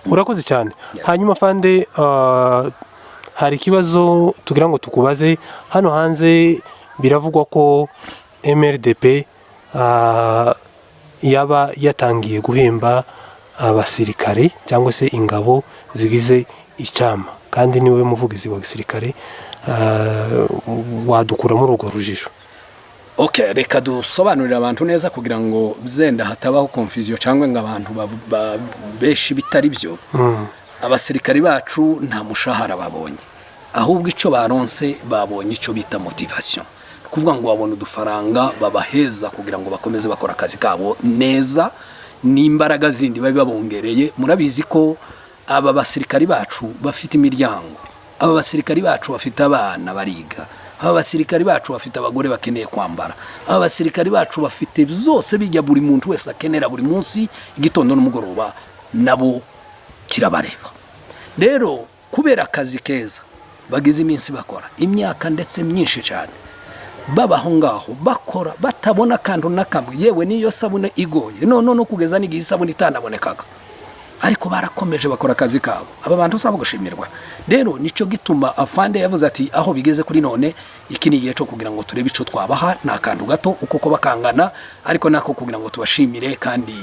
Urakoze cyane. Hanyuma fande, hari ikibazo tugira ngo tukubaze. Hano hanze biravugwa ko MRDP yaba yatangiye guhemba abasirikare cyangwa se ingabo zigize icyama, kandi niwe muvugizi wa gisirikare, wadukura muri urwo rujijo? Okay, reka dusobanurire abantu neza kugira ngo zenda hatabaho confusion cyangwa ngo abantu benshi bitari byo. Abasirikari bacu nta mushahara babonye, ahubwo icyo baronse, babonye icyo bita motivation, kuvuga ngo babona udufaranga babaheza kugira ngo bakomeze bakora akazi kabo neza n'imbaraga zindi babe babongereye. Murabizi ko aba basirikari bacu bafite imiryango, aba basirikari bacu bafite abana bariga, aba basirikari bacu bafite abagore bakeneye kwambara, aba basirikari bacu bafite byose bijya buri muntu wese akenera buri munsi, igitondo n'umugoroba, nabo kirabareba. Rero kubera akazi keza bagize iminsi bakora, imyaka ndetse myinshi cyane babaho ngaho bakora batabona akantu na kamwe, yewe n'iyo sabune igoye none no kugeza n'igihe isabune itanabonekaga, ariko barakomeje bakora akazi kabo. Aba bantu usaba gushimirwa. Rero nicyo gituma afande yavuze ati aho bigeze kuri none, iki ni igihe cyo kugira ngo turebe icyo twabaha. Ni akantu gato uko ko bakangana, ariko nako kugira ngo tubashimire kandi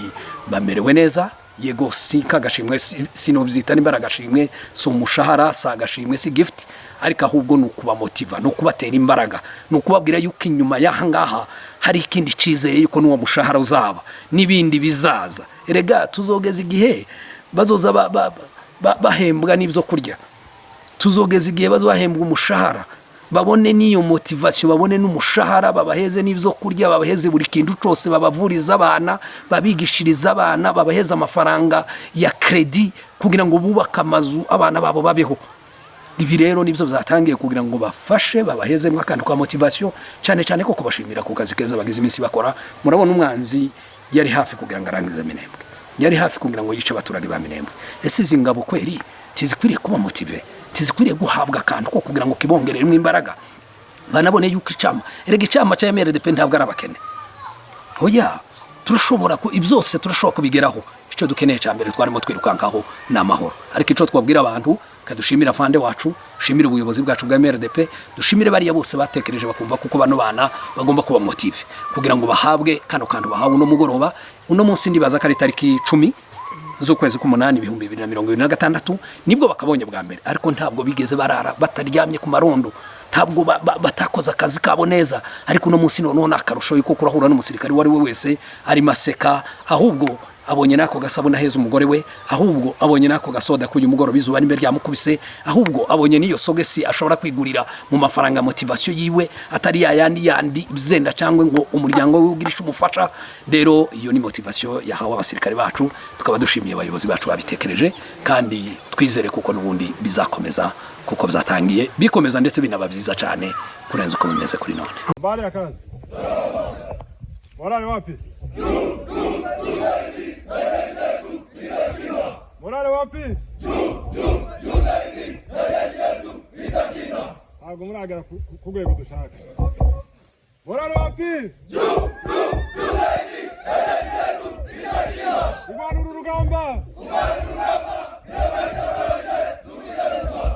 bamerewe neza. Yego, si kagashimwe, sinobyita nimba ari agashimwe, si umushahara, si agashimwe, si gift, ariko ahubwo ni ukubamotiva, ni ukubatera imbaraga, ni ukubabwira yuko inyuma y'aha ngaha hari ikindi cyizere, yuko n'uwo mushahara uzaba n'ibindi bizaza. Erega tuzogeza igihe bazoza bahembwa n'ibyo kurya, tuzogeza igihe bazahembwa umushahara, babone n'iyo motivation, babone n'umushahara, babaheze n'ibyo kurya, babaheze buri kintu cyose, babavuriza abana, babigishiriza abana, babaheze amafaranga ya crédit kugira ngo bubake amazu, abana babo babeho. Ibi rero nibyo byatangiye kugira ngo bafashe, babahezemo akantu ka motivation, cyane cyane ko kubashimira ku kazi keza bagize iminsi bakora. Murabona umwanzi yari hafi kugira ngo arangize Minembwe, yari hafi kugira ngo yice abaturage ba Minembwe. Ese izi ngabo kweri tizikwiriye kuba motivé? Tizikwiriye guhabwa akantu ko kugira ngo kibongereremo imbaraga, banabone yuko icama, erega icama cya MRDP ntabwo ari abakene? Oya, turashobora ku byose, turashobora kubigeraho. Icyo dukeneye cya mbere twarimo twirukankaho ni amahoro. Ariko icyo twabwira abantu, kadushimira afande wacu, dushimire ubuyobozi bwacu bwa MRDP, dushimire bariya bose batekereje bakumva kuko bano bana bagomba kuba motivé kugira ngo bahabwe kano kantu bahawe uno mugoroba, uno munsi. Ndibaza ko ari tariki 10 z'ukwezi k'umunani 2026 nibwo bakabonye bwa mbere, ariko ntabwo bigeze barara bataryamye ku marondo, ntabwo batakoze akazi kabo neza. Ariko uno munsi noneho ni akarusho yuko kurahura n'umusirikare uwo ari we wese arimo aseka, ahubwo abonye n'ako gasabune aheza umugore we, ahubwo abonye n'ako gasoda k'uyu mugoroba izuba nimba ryamukubise, ahubwo abonye n'iyo sogesi ashobora kwigurira mu mafaranga motivation yiwe, atari ya yandi yandi zenda cyangwa ngo umuryango we ugirishe umufasha. Rero iyo ni motivation yahawe abasirikare bacu, tukaba dushimiye abayobozi bacu babitekereje, kandi twizere kuko n'ubundi bizakomeza kuko byatangiye bikomeza, ndetse binaba byiza cyane kurenza uko bimeze kuri none. Habari ya kazi. Morale wapi? Morale wapi? Ntabwo muragera ku rwego dushaka. Morale wapi? Kurwana uru rugamba.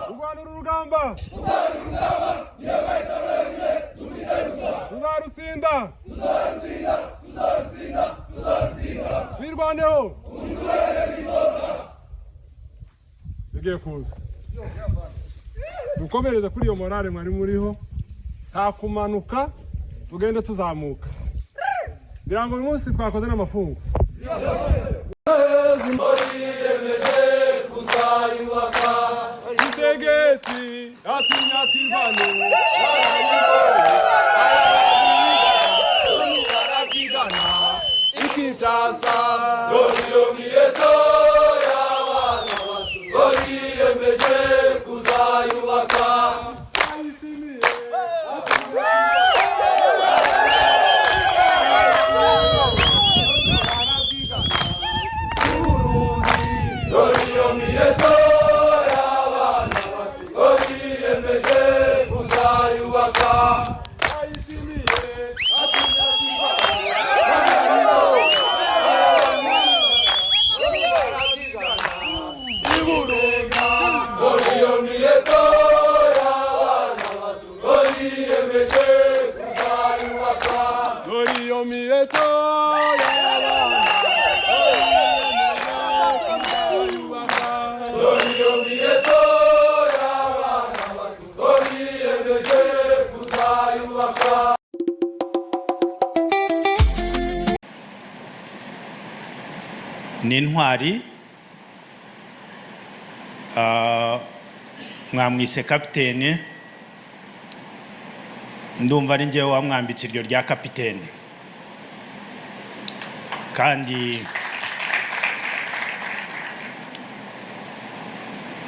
Kurwana uru rugamba. Tuzarutsinda. Twirwaneho. Bigiye kuza. Dukomereze kuri iyo morale mwari muriho, nta kumanuka, tugende tuzamuka. Ngira ngo uyu munsi twakoze n'amafungo. Itegeti atinya tivano barabyigana Ikinshasa. Ayishimiye. Ayishimiye. Iburunga iyo miheto y'abana bato yiyemeje kuzayubaka. Iyo miheto y'abana kuzayubaka. Iyo miheto y'abana bato yiyemeje kuzayubaka. Ni intwari, mwamwise kapitene, ndumva ari njyewe wamwambitse iryo rya kapitene. Kandi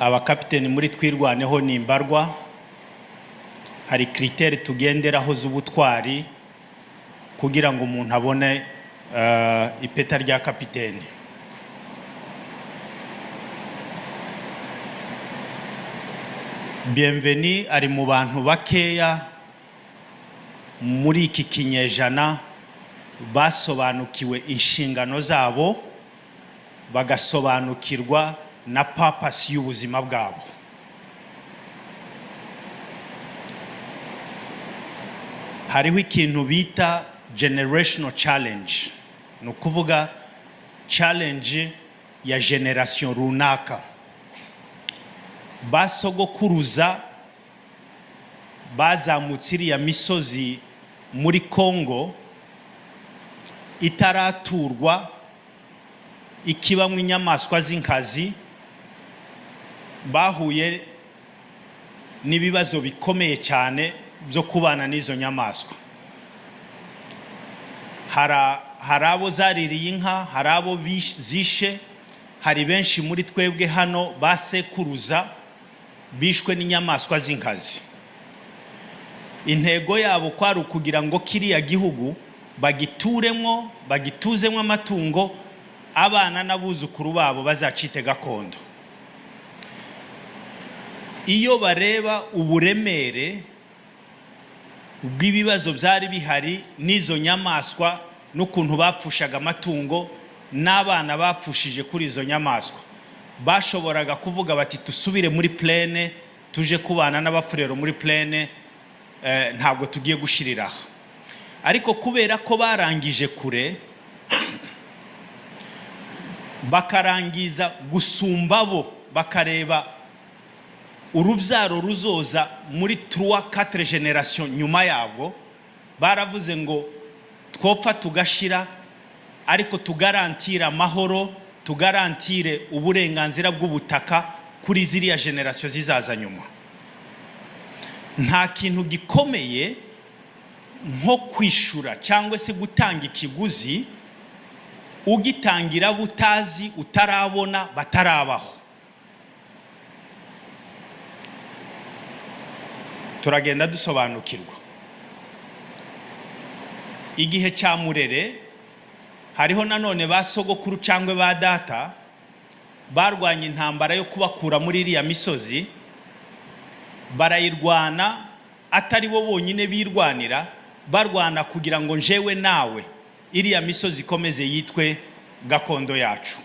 abakapiteni muri Twirwaneho ni imbarwa, hari critères tugenderaho z'ubutwari kugira ngo umuntu abone ipeta rya kapitene. Bienvenu ari mu bantu bakeya muri iki kinyejana basobanukiwe inshingano zabo, bagasobanukirwa na purpose y'ubuzima bwabo. Hariho ikintu bita generational challenge, ni ukuvuga challenge ya generation runaka. Basogokuruza bazamutse iriya misozi muri Congo itaraturwa, ikibamwo inyamaswa z'inkazi, bahuye n'ibibazo bikomeye cyane byo kubana n'izo nyamaswa. Hari abo zaririye inka, hari abo zishe, hari benshi muri twebwe hano basekuruza bishwe n'inyamaswa z'inkazi. Intego yabo kwari ukugira ngo kiriya gihugu bagituremwo, bagituzemwo amatungo, abana n'abuzukuru babo bazacite gakondo. Iyo bareba uburemere bw'ibibazo byari bihari n'izo nyamaswa n'ukuntu bapfushaga amatungo n'abana bapfushije kuri izo nyamaswa, bashoboraga kuvuga bati tusubire muri plaine, tuje kubana n'abafurero muri plaine, ntabwo tugiye gushirira aha. Ariko kubera ko barangije kure, bakarangiza gusumba bo, bakareba urubyaro ruzoza muri 3-4 générations nyuma yabwo, baravuze ngo twopfa tugashira, ariko tugarantire amahoro, tugarantire uburenganzira bw'ubutaka kuri ziriya génération zizaza nyuma. Nta kintu gikomeye nko kwishura cyangwa se gutanga ikiguzi ugitangira butazi, utarabona, batarabaho. Turagenda dusobanukirwa. Igihe cya Murere hariho nanone ba sogokuru cyangwa ba data barwanya intambara yo kubakura muri iriya misozi, barayirwana atari bo bonyine birwanira, barwana kugira ngo njewe nawe iriya misozi ikomeze yitwe gakondo yacu.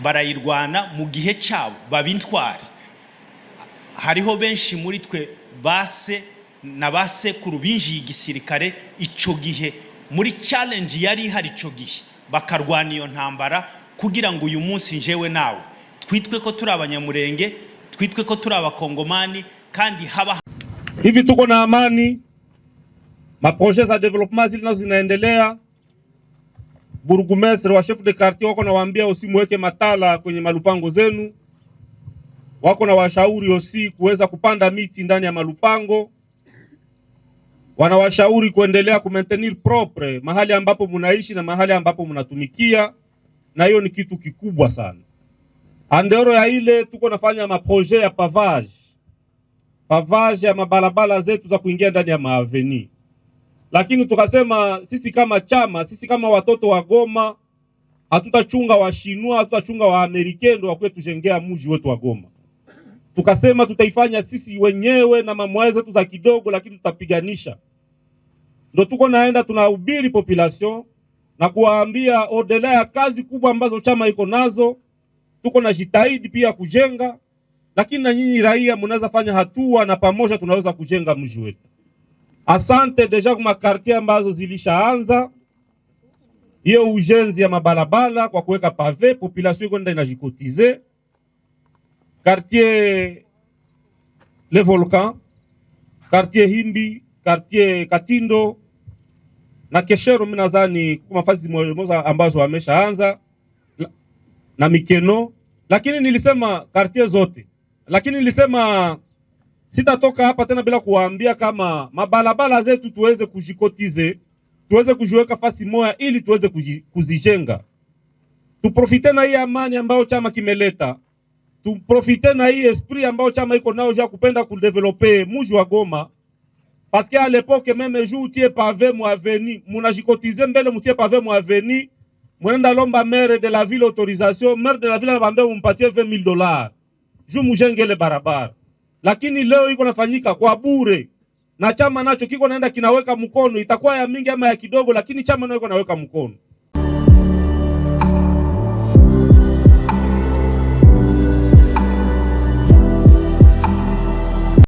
Barayirwana mu gihe cyabo baba intwari. Hariho benshi muri twe base na basekuru binjiye igisirikare ico gihe, muri challenge yari ihari ico gihe, bakarwana iyo ntambara kugira ngo uyu munsi njewe nawe twitwe ko turi Abanyamurenge, twitwe ko turi Abakongomani, kandi haba Hivi tuko na amani, maprojet za développement zile nazo zinaendelea. Bourgmestre wa chef de quartier wako nawaambia usimweke matala kwenye malupango zenu, wako na washauri osi kuweza kupanda miti ndani ya malupango, wanawashauri kuendelea kumaintenir propre mahali ambapo munaishi na mahali ambapo munatumikia, na hiyo ni kitu kikubwa sana. En dehors ya ile tuko nafanya maprojet ya pavage, pavage ya mabarabara zetu za kuingia ndani ya maavenue, lakini tukasema sisi kama chama, sisi kama watoto wa Goma hatutachunga wa Shinwa, hatutachunga wa Amerika ndo wakwe tujengea mji wetu wa Goma. Tukasema tutaifanya sisi wenyewe na mamwae zetu za kidogo, lakini tutapiganisha. Ndo tuko naenda tunahubiri population na kuwaambia au-delà ya kazi kubwa ambazo chama iko nazo, Tuko na jitahidi pia kujenga, lakini na nyinyi raia mnaweza fanya hatua na pamoja tunaweza kujenga mji wetu. Asante déjà kwa maquartier ambazo zilishaanza hiyo ujenzi ya mabalabala kwa kuweka pavé, population iko nda inajicotiser. Quartier Le Volcan, quartier Himbi, quartier Katindo na Keshero, mimi nadhani kwa mafasi moja ambazo wameshaanza na Mikeno, lakini nilisema quartier zote, lakini nilisema sitatoka hapa tena bila kuwaambia kama mabalabala zetu tuweze kujicotiser, tuweze kujiweka fasi moya ili tuweze kuzijenga. Tuprofite na hii amani ambayo chama kimeleta, tuprofite na hii esprit ambayo chama iko nao ja kupenda kudévelopper muji wa Goma, parce que à l'époque même jour utie pavé mu avenue, munajikotize mbele mutie pavé mu avenue, mwenenda lomba maire de la ville autorisation, maire de la ville anabambia mumpatie 20 000 $ juu mujengele barabara, lakini leo iko nafanyika kwa bure na chama nacho kiko naenda kinaweka mkono, itakuwa ya mingi ama ya kidogo, lakini chama nayo iko naweka mkono.